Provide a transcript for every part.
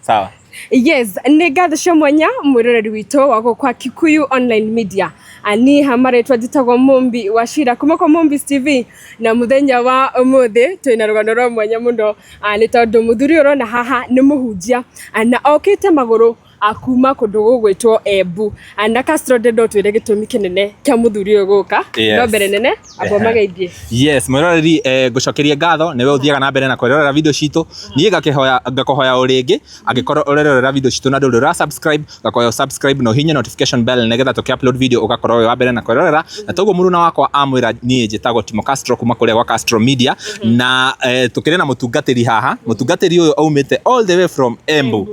Sawa. Yes, nĩ ngatho cia mwanya mwĩroreri witũ wa gũkwa Kikuyu Online Media. Ani hamarĩtwa njĩtagwo Mumbi wa Shira kuma kwa Mumbi's TV, na mũthenya wa ũmũthĩ twĩna rũgano rwa mwanya mũno, nĩ tondũ mũthuri ũyũ ũrona haha nĩ mũhunjia, na okĩte magũrũ kuma kũndũ gũgwĩtwo Embu. Na Castro, ndĩrenda ũtwĩre gĩtũmi kĩnene kĩa mũthuri ũyũ gũka. Yes. No mbere nene amba ũmageithie. Yes, mwĩroreri, ngũcokerie ngatho nĩwe ũthiaga na mbere na kwĩrorera video citũ. Niĩ ngakĩhoya, ngakũhoya o rĩngĩ, angĩkorwo ũrerorera video citũ na ndũrĩ ũra subscribe, ngakoya subscribe na ũhihinye notification bell nĩgetha tũkĩ upload video ũgakorwo wĩ wa mbere na kwĩrorera. Na toguo mũruna wakwa amwĩra, niĩ njĩtagwo Timo Castro kuma kũrĩa gwa Castro Media, na tũkĩrĩ na mũtungatĩri haha. Mũtungatĩri ũyũ aumĩte all the way from Embu,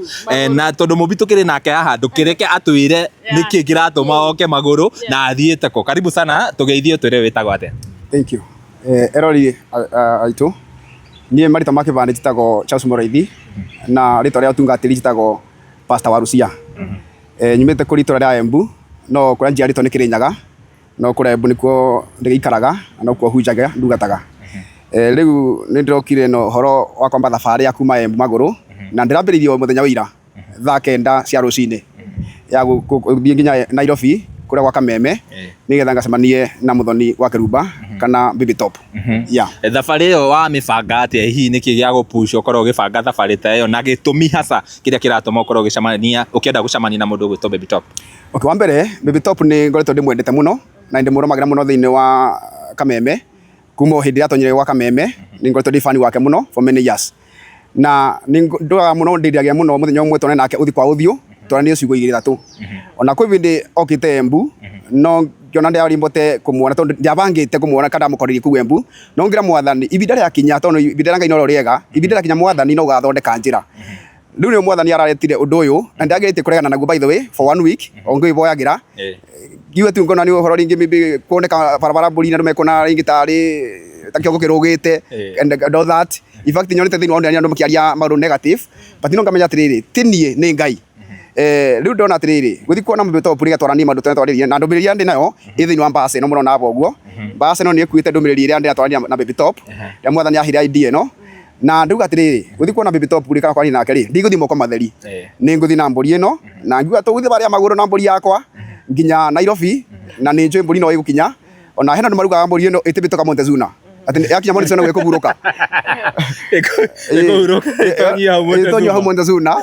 na tondũ mũmbi tũkĩrĩ nake haha, ndũkĩreke atwĩre nĩkĩ kĩratũma oke magũrũ na athiĩte kũ. Karibu sana, tũgeithie, twĩre wĩtagwo atĩa. Thank you. Erori aitũ, niĩ marĩtwa ma kĩbandĩ njĩtagwo Charles Mũraithi, na rĩtwa rĩa ũtungatĩri njĩtagwo Pastor Warucia. Nyumĩte kũrĩ itũra rĩa Embu, no kũrĩa njiarĩtwo nĩ Kĩrĩnyaga, no kũrĩa Embu nĩkuo ndĩgĩikaraga na nokuo hunjagia, ndungataga. Rĩu nĩ ndĩrokire na ũhoro wa kwamba thabarĩ ya kuma Embu magũrũ, na ndĩrambĩrĩirie o mũthenya wa ira thaa 9 cia rũcinĩ ya gũthiĩ nginya Nairobi kũrĩa gwa Kameme, nĩgetha ngacemanie na mũthoni wa Kĩrumba kana Baby Top. Yeah. Thabarĩ ĩyo wamĩbanga atĩa? Hihi nĩkĩ gĩa gũpush ũkorwo ũgĩbanga thabarĩ ta ĩyo, na gĩtũmi hasa kĩrĩa kĩratũma ũkorwo ũgĩcemania, ũkĩenda gũcemania na mũndũ ũgwĩtwo Baby Top? Okay, wa mbere Baby Top nĩ ngoretwo ndĩmwendete mũno na ndĩmũrũmagĩra mũno thĩinĩ wa Kameme kuma o hĩndĩ ĩrĩa atonyire gwa Kameme. Nĩ ngoretwo ndĩ fan wake mũno for many years, na nĩ ndoraga mũno, ndĩriragia mũno mũthenya ũmwe tuonane nake ũthiũ kwa ũthiũ, twaranie ciugo igĩrĩ ithatũ. Ona kwĩ hĩndĩ okĩte Embu, no ngĩona ndĩarĩ mbote kũmuona tondũ ndiabangĩte kũmuona kana ndamũkoririe kũu Embu, no ngĩra Mwathani ihinda rĩakinya, tondũ ihinda rĩa Ngai norĩo rĩega, ihinda rĩakinya Mwathani no ũgathondeka njĩra. Rĩu nĩo Mwathani araretire ũndũ ũyũ na ndĩrageretie kũregana naguo, by the way, for one week o ngĩvoyagĩra, ngiuga tu ngona nĩ ũhoro rĩngĩ maybe kuoneka barabara mbũri na andũ mekuona rĩngĩ tarĩ ta kĩongo kĩrũgĩte and all that. In fact, nyonete thĩinĩ wa online andũ makĩaria maũndũ negative, but no ngamenya atĩrĩrĩ, ti niĩ, nĩ Ngai. Rĩu ndona atĩrĩrĩ, gũthiĩ kuona Baby Top nĩgetha twaranie maũndũ tũrĩa twarĩrie, na ndũmĩrĩri ĩrĩa ndĩ nayo ĩ thĩinĩ wa mbasi ĩno mũrona haha ũguo. Mbasi ĩno nĩ ĩkuĩte ndũmĩrĩri ĩrĩa ndĩratwarania na Baby Top rĩrĩa Mwathani aheire idea ĩno, na ndauga atĩrĩrĩ, gũthiĩ kuona Baby Top rĩ, kana kwaria nake rĩ, ndigũthiĩ moko matheri, nĩ ngũthiĩ na mbũri ĩno, na ngiuga tũgũthiĩ barĩa magũrũ na mbũri yakwa nginya Nairobi, na nĩ njũĩ mbũri no ĩgũkinya. Ona hena andũ marugaga mbũri ĩno ĩtĩbĩtũka Montezuna, atĩ yakinya Montezuna ĩkũhurũka. Ĩkũhurũka ĩtonyie hau. Ĩtonyie hau Montezuna.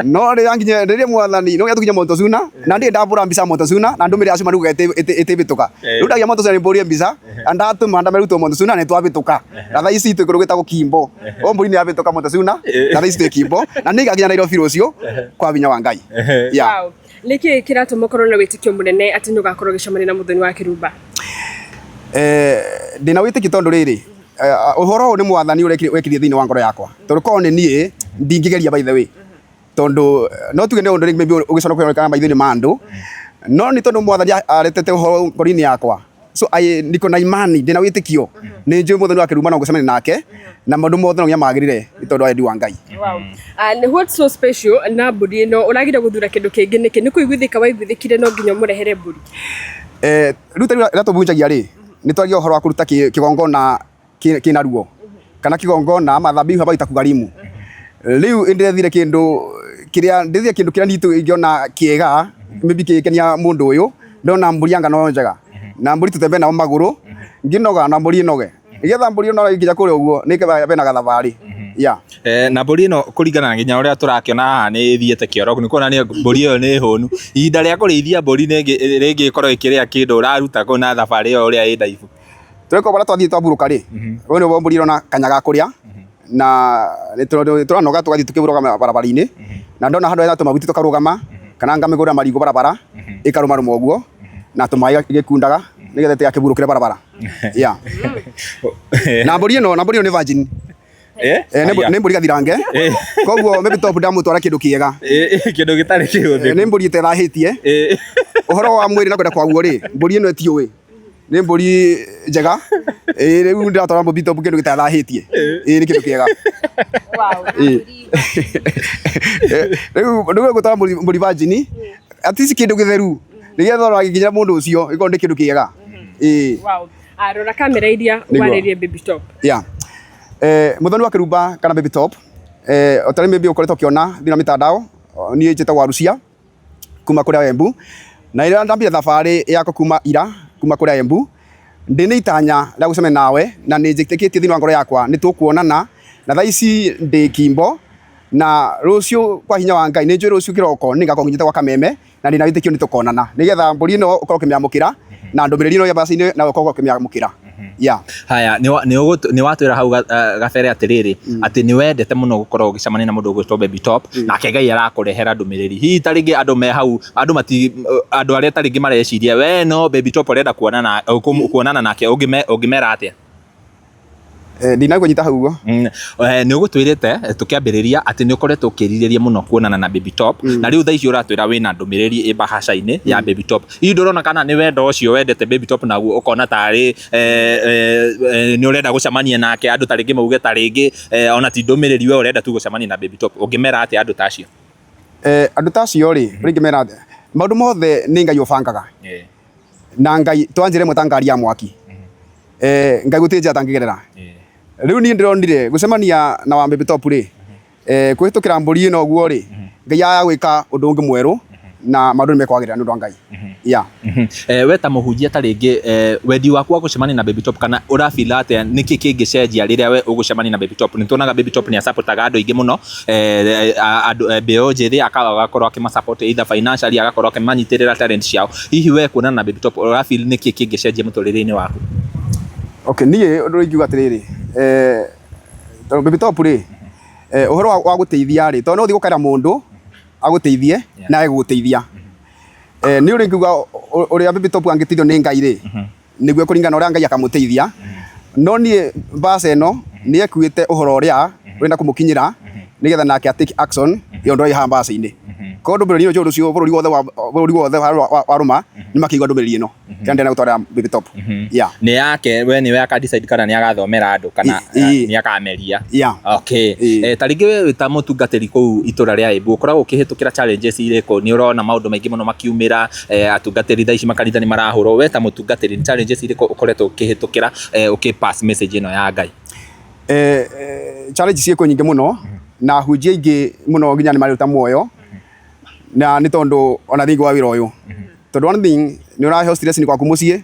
No rĩrĩa nginya rĩrĩa Mwathani no gĩatũkinya Montezuna, na ndirĩ ndambũra mbica Montezuna na ndũmĩrĩri acio marugaga ĩtĩbĩtũka. Rĩu ndakinya Montezuna nĩ mbũrie mbica na ndatũma ndamerutwo Montezuna nĩ twabĩtũka, na thaa ici twĩ kũndũ gwĩtagwo Kimbo. O mbũri nĩ yabĩtũka Montezuna na thaa ici twĩ Kimbo, na nĩ igakinya Nairobi rũciũ kwa hinya wa Ngai. Yeah. Wow. Nĩkĩ kĩratũma ũkorwo na wĩtĩkio mũnene atĩ nĩ ũgakorwo ũgĩcemania na mũthoni wa Kĩrumba? Ndĩna wĩtĩkio tondũ rĩrĩ, ũhoro ũyũ nĩ Mwathani wekĩrire thĩinĩ wa ngoro yakwa, tondũ korwo nĩ niĩ ndingĩgeria, by the way, tondũ no tuge nĩ ũndũ rĩngĩ maybe ũgĩconoka maitho-inĩ ma andũ, no nĩ tondũ Mwathani aretete ũhoro ngoro-inĩ yakwa. So I, niko na imani, ndĩna wĩtĩkio, nĩ njũĩ mũthoni wa Kĩrumba no ngũcemania nake na maũndũ mothe no nginya magĩrĩre nĩ tondũ wa wendi wa Ngai. Wow. And what's so special na mbũri ĩno? Ũragire gũthura kĩndũ kĩngĩ nĩkĩ? Nĩ kũiguithĩka waiguithĩkire no nginya ũmũrehere mbũri? Rĩu ta rĩrĩa tũbunjagia rĩ, nĩ twaragia ũhoro wa kũruta kĩgongona kĩna ruo kana kĩgongona ama dhabihu ambayo itakugharimu. Rĩu ndĩrethire kĩndũ kĩrĩa ndĩrethire, kĩndũ kĩrĩa nitũ ingĩona kĩega, maybe kĩngĩkenia mũndũ ũyũ. Ndona mbũri anga no njega, na mbũri tũtembee nao magũrũ, ngĩnoga na mbũri ĩnoge, nĩgetha mbũri ĩno ĩnginya kũrĩa ũguo nĩ bena gathabarĩ, yeah. Na mbũri ĩno, kũringana na nginya ũrĩa tũrakĩona haha, nĩ ĩthiĩte kĩoro, nĩ kuonania mbũri ĩyo nĩ hũnu. Ihinda rĩa kũrĩithia mbũri rĩngĩ ĩkorwo ĩkĩrĩa kĩndũ ũraruta kũ na thabarĩ ĩyo ũrĩa ĩ ndaihu? Tũreka barĩa twathiĩ twamburũka rĩ, rũĩ nĩguo mbũri ĩrona kanya ga kũrĩa, na nĩ tũranoga tũgathiĩ tũkĩrũgama barabara-inĩ, na ndona handũ hena tũmahuti tũkarũgama, kana ngamĩgũrĩra marigũ barabara, ĩkarũmarũma ũguo na tũmaĩ ĩgĩkundaga nĩgetha ĩtigakĩburũkĩre barabara, yeah. Na mbũri ĩno nĩ virgin. Nĩ mbũri gathirange, koguo maybe top ndamũtwara kĩndũ kĩega. Kĩndũ gĩtarĩ kĩhũthĩku. Nĩ mbũri ĩtethahĩtie ũhoro wa mwĩrĩ na kwenda kwaguo rĩ, mbũri ĩno ĩtiũĩ, nĩ mbũri njega. Ĩĩ, rĩu ndĩratwara mbũri top kĩndũ gĩtathahĩtie. Ĩĩ, nĩ kĩndũ kĩega. Ĩĩ. Rĩu ngũtwara mbũri virgin, at least kĩndũ gĩtheru, nĩgetha ona gĩkinyĩra mũndũ ũcio gĩkorwo nĩ kĩndũ kĩega. Ĩĩ. Wow. Ah, rora kamera iria Nĩguo. warĩrie Baby Top. Yeah. Muthoni wa Kĩrumba kana Baby Top. O ta rĩu maybe ũkoretwo ũkĩona thĩinĩ wa mitandao, niĩ njĩtagwo Warucia kuma kũrĩa Embu, na rĩrĩa ndambire thabarĩ yakwa kuma ira kuma kũrĩa Embu, ndĩ na itanya rĩa gũcemania nawe, na nĩ njĩtĩkĩtie thĩinĩ wa ngoro yakwa nĩ tũkuonana, na thaa ici ndĩ Kimbo, na rũciũ kwa hinya wa Ngai nĩ njũĩ rũciũ kĩroko nĩ ngakorwo nginyĩte gwa Kameme, na ndĩ na wĩtĩkio nĩ tũkonana, nĩgetha mbũri ĩno ũkorwo ũkĩmĩamũkĩra, na ndũmĩrĩri ĩno ya mbaca-inĩ nawe ũkorwo ũkĩmĩamũkĩra. Yeah. Haya, nĩ watwĩra hau gabere atĩrĩrĩ, atĩ nĩ wendete mũno gũkorwo ũgĩcemania na mũndũ ũgwĩtwo Baby Top, nake Ngai arakũrehera ndũmĩrĩri. Hihi ta rĩngĩ andũ me hau, andũ mati, andũ arĩa ta rĩngĩ mareciria we no Baby Top ũrenda kuonana nake, ũngĩmera atĩa? Ndinakũnyita hau ũguo. Nĩ ũgũtwĩrĩte tũkĩambĩrĩria atĩ nĩ ũkoretwo ũkĩrirĩria mũno kuonana na Baby Top, na rĩu thaa ici ũratwĩra wĩna ndũmĩrĩri ĩ bahaca-inĩ ya Baby Top. Hihi ndũrona kana nĩ wendo ũcio wendete Baby Top naguo ũkona tarĩ nĩ ũrenda gũcemania nake, andũ ta rĩngĩ mauge ta rĩngĩ ona ti ndũmĩrĩri we ũrenda tu gũcemania na Baby Top, ũngĩmera atĩa andũ ta acio? Andũ ta acio rĩ, ũrĩa ingĩmera atĩa, maũndũ mothe nĩ Ngai ũbangaga, na Ngai twa njĩra ĩmwe ta ngari ya mwaki, Ngai gũtirĩ njĩra atangĩgerera. Rĩu niĩ ndĩronire gũcemania na wa Baby Top rĩ, kũhĩtũkĩra mbũri ĩno ũguo rĩ, Ngai aya gwĩka ũndũ ũngĩ mwerũ, na maũndũ nĩ mekwagĩrĩra nĩ ũndũ wa Ngai. Yeah. We ta mũhunjia ta rĩngĩ, wendi waku wa gũcemania na Baby Top, kana ũra feel atĩa, nĩkĩ kĩngĩcenjia rĩrĩa we ũgũcemania na Baby Top? Nĩ tuonaga Baby Top nĩ asupportaga andũ aingĩ mũno, andũ mbeũ njĩthĩ, agakorwo akĩmasupport either financially, agakorwo akĩmanyitĩrĩra talent ciao. Hihi we kuonana na Baby Top ũra feel nĩkĩ kĩngĩcenjia mũtũrĩre-inĩ waku? Okay, niĩ ũndũ ũrĩa ingiuga atĩrĩrĩ, tondũ Baby Top rĩ, ũhoro wa gũteithia rĩ, tondũ no ũthiĩ gũkaĩra mũndũ agũteithie na age gũgũteithia. Niĩ ũrĩa ingiuga, ũrĩa Baby Top angĩteithio nĩ Ngai rĩ, nĩguo kũringana na ũrĩa Ngai akamũteithia, no niĩ mbaca ĩno nĩ ekuĩte ũhoro ũrĩa ũrenda kũmũkinyĩra, nĩgetha nake a take action ya ũndũ ũrĩa wĩ haha mbaca-inĩ. Koguo ndũmĩrĩri ĩno njũĩ rũciũ bũrũri wothe warũma nĩ makĩigua ndũmĩrĩri ĩno ĩrĩa ndĩrenda gũtwarĩra Baby Top. Yeah. Nĩ yake, we nĩwe aka decide kana nĩ agathomera andũ kana nĩ akameria. Yeah. Okay. Ta rĩngĩ we wĩ ta mũtungatĩri kũu itũra rĩa Embu, ũkoragwo ũkĩhĩtũkĩra challenges irĩkũ? Nĩ ũrona maũndũ maingĩ mũno makiumĩra, atungatĩri thaa ici makanitha nĩ marahũrwo. We ta mũtungatĩri nĩ challenges irĩkũ ũkoretwo ũkĩhĩtũkĩra, ũkĩ pass message ĩno ya Ngai? Challenge ciĩkuo nyingĩ mũno, na hunjia aingĩ mũno nginya nĩ maruta muoyo, na nĩ tondũ ona thĩinĩ wa wĩra ũyũ, tondũ one thing nĩ ũraheo stress nĩ gwaku mũciĩ,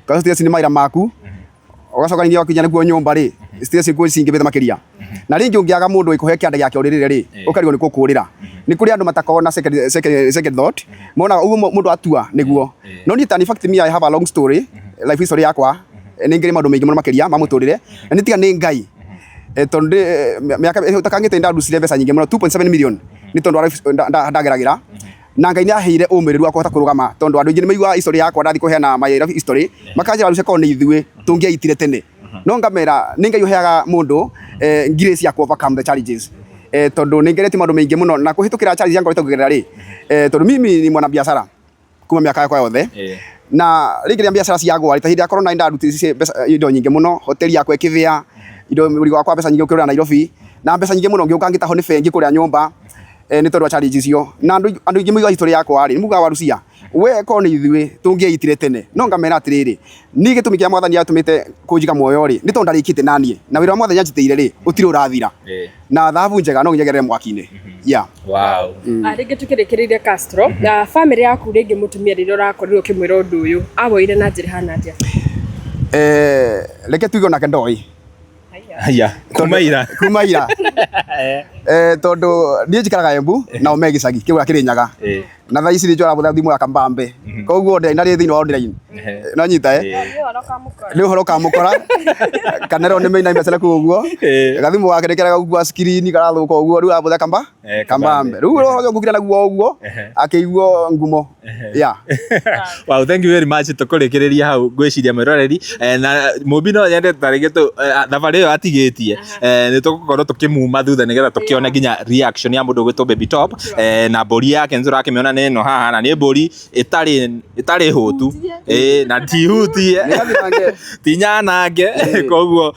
ũkaheo stress nĩ mawĩra maku, ũgacoka ningĩ wakinya nĩkuo nyũmba rĩ, stress kuo cingĩhĩte makĩria. Na rĩngĩ ũngĩaga mũndũ ĩkũhe kĩanda gĩake ũrĩrĩre rĩ, ũkarigwo nĩ kũkũrĩra. Nĩ kũrĩ andũ matakoragwo na second thought, monaga ũguo mũndũ atua nĩguo. No niĩ ta in fact me I have a long story, life history yakwa nĩ ngĩrĩ maũndũ maingĩ mũno makĩria ma mũtũrĩre, na nĩ tiga nĩ Ngai, tondũ mĩaka ĩtakangĩte ndarutire mbeca nyingĩ mũno 2.7 million nĩ tondũ wa life ndageragĩra, na Ngai nĩ aheire ũmĩrĩru wa kũhota kũrũgama, tondũ andũ aingĩ nĩ maiguaga history yakwa ndathiĩ kũheana my life history, makanjĩra Warucia korwo nĩ ithuĩ tũngĩaitire tene, no ngamera nĩ Ngai ũheaga mũndũ grace ya kũ overcome the challenges, tondũ nĩ ngeretie maũndũ maingĩ mũno na kũhĩtũkĩra challenge iria ngoretwo ngĩgerera rĩ, tondũ mimi ni mwanabiashara kuma mĩaka yakwa yothe, na rĩngĩ rĩrĩa biacara ciagwa rĩ, ta hĩndĩ ya corona nĩ ndarutire mbeca indo nyingĩ mũno, hoteli yakwa ĩkĩthĩa, indo mũrigo wakwa wa mbeca nyingĩ ũkĩũrĩra Nairobi, na mbeca nyingĩ mũno ngĩũka ngĩtahwo nĩ bengi kũrĩa nyũmba, nĩ tondũ wa challenge icio. Na andũ aingĩ maiguaga history yakwa rĩ, nĩ maugaga Warucia we korwo nĩ ithuĩ tũngĩaitire tene, no ngamera atĩrĩrĩ, niĩ gĩtũmi kĩrĩa mwathani atũmĩte kũnjiga muoyo rĩ, nĩ tondũ ndarĩkĩte naniĩ, na wĩra wa mwathani anjitĩire rĩ, ũtirĩ ũrathira, na thahabu njega no nginya ĩgerere mwaki-inĩ. Yeah. Wow. Rĩngĩ tũkĩrĩkĩrĩria Castro, na famĩlĩ yaku rĩngĩ mũtumia rĩrĩa ũrakorirwo ũkĩmwĩra ũndũ ũyũ, awoire na njĩra ĩhana atĩa? Reke tuge onake ndoĩ. Haya, kuma ira. Kuma ira. Tondũ niĩ njikaraga Embu nao me gĩcagi kĩu Kĩrĩnyaga, na thaa ici nĩ njũra thimũ ya kambambe, koguo ndarĩ thĩinĩ wa online no nyita nĩ ũhoro ũkamũkora kana rĩo nĩ maina mbeca kũu ũguo, gathimũ gake nĩ keraga gũkua screen karathũka ũguo, rĩu arabũthĩra kamba kambambe, rĩu ũhoro ũcio ngũkira naguo ũguo akĩiguo ngumo, yeah. Wow, thank you very much. Tũkũrĩkĩrĩria hau ngwĩciria mwĩroreri, na mũmbi no nyende ta rĩngĩ thabarĩ ĩyo atigĩtie, nĩ tũgũkorwo tũkĩmuma thutha nĩgetha tũkĩone nginya reaction ya mũndũ ũgwĩtwo Baby Top, na mbũri yake nĩ tũrakĩmĩona nĩ ĩno haha, na nĩ mbũri ĩtarĩ hũtu, na ti hutie ti nyanange, koguo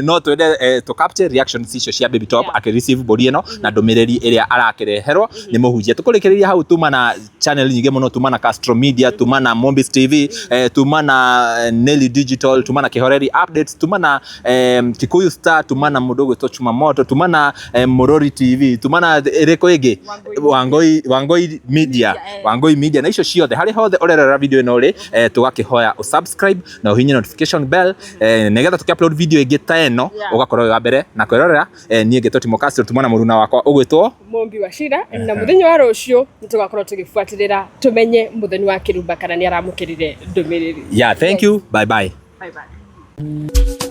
no twende tũ capture reactions icio cia Baby Top akĩ receive mbũri ĩno na ndũmĩrĩri ĩrĩa arakĩreherwo nĩ mũhunjia. Tũkũrĩkĩrĩria hau, tuma na channel nyingĩ mũno, tuma na Castro Media, tuma na Mombis TV, tuma na Nelly Digital, tuma na Kihoreri Updates, tuma na Kikuyu Star, tuma na mũndũ ũgwĩtwo Chuma Moto, tuma na mũndũ Murori TV, tumana ĩrĩkũ ĩngĩ, Wangoi, Wangoi Media, Wangoi Media, na icio ciothe harĩ hothe ũrerorera video ĩno rĩ, tũgakĩhoya ũsubscribe na ũhinye notification bell, nĩgetha tũkĩ upload video ĩngĩ ta ĩno ũgakorwo wĩ wa mbere na kwĩrorera. Niĩ ngĩtwo Timo Castro, tumana mũruna wakwa ũgwĩtwo Mumbi wa Cira, na muthenya wa rũciũ nĩ tũgakorwo tũgĩbuatĩrĩra tũmenye Muthoni wa Kĩrumba kana nĩ aramũkĩrire ndũmĩrĩri. Yeah, thank you, bye bye. Bye bye.